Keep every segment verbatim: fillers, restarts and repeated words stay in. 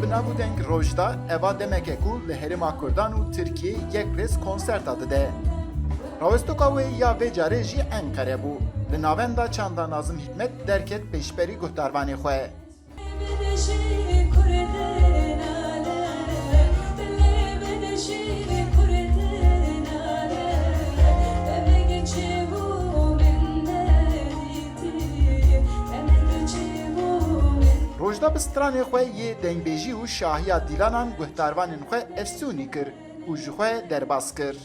Navûdeng Rojda eva demeke ku li herêma Kurdan û Tirkiyê yek rêz konserta dide. Rawestoka wê ya vê carê jî Enqere bû. Li navenda çanda Nazim Hikmet derket pêşberî guhdarvanê xwe. Rojda bi stranê xwe yê dengbêjî û şahiya dîlanan guhdarvanên xwe efsûnî kir û ji xwe derbas kir.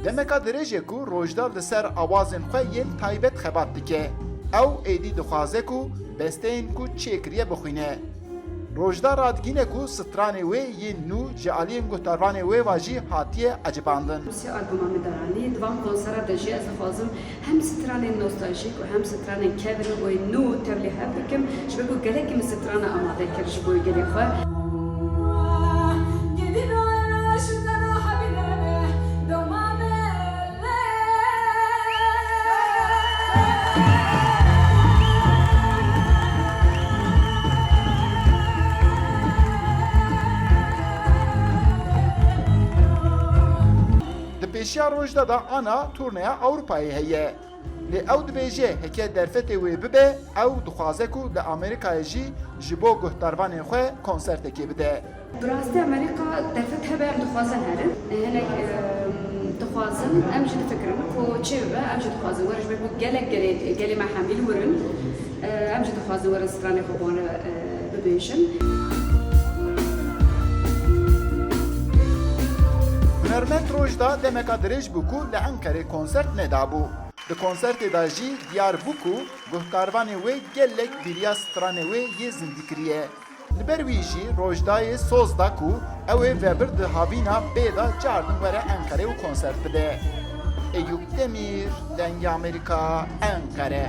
Demeka dirêj e ku Rojda li ser awazên xwe yên taybet xebat dike. Ew êdî dixwaze ku besteyên ku çêkiriye bixwîne. Rojda radigîne ku stranê wê yên nû ji aliyên guhdarvanê wê ve jî hatiye ecibandin. Sê albuma min daranî, di van konsera de jî ez dixwazim hem stranên nostaljîk û hem stranên kevin û yên nû tevlî hev bikim, ji ber ku gelekî min strana amade kir ji bo gelê xwe. Di pêşiya Rojda de Ana turneya Ewropayê heye. Lê ew dibêje heke derfetê wê bibe, ew dixwaze ku li Amerîkayê jî ji bo guhdarvanên xwe konsertekê bide. Bi rastî Amerîka derfet hebe, em dixwazin herin. Hinek, em, dixwazin, em jî difikirin ku çi bibe, em jî dixwazin werin, ji ber ku gelek gelê, gelê me hemî li wir in. E, em jî dixwazin werin stranê xwe bi wan re, e, bibêjin. Hunermend Rojda demeka dirêj bû ku li Enqerê konsert nedabû. Di konsertê de jî diyar bû ku guhdarvanê wê gelek bîriya stranê wê yê zindî kiriye. Li ber wî jî Rojdayê soz da ku ew ê vebir di havîna bê de cardin were Enqere û konsert bide. Eyûp Demîr, Dengê Amerîka, Enqere.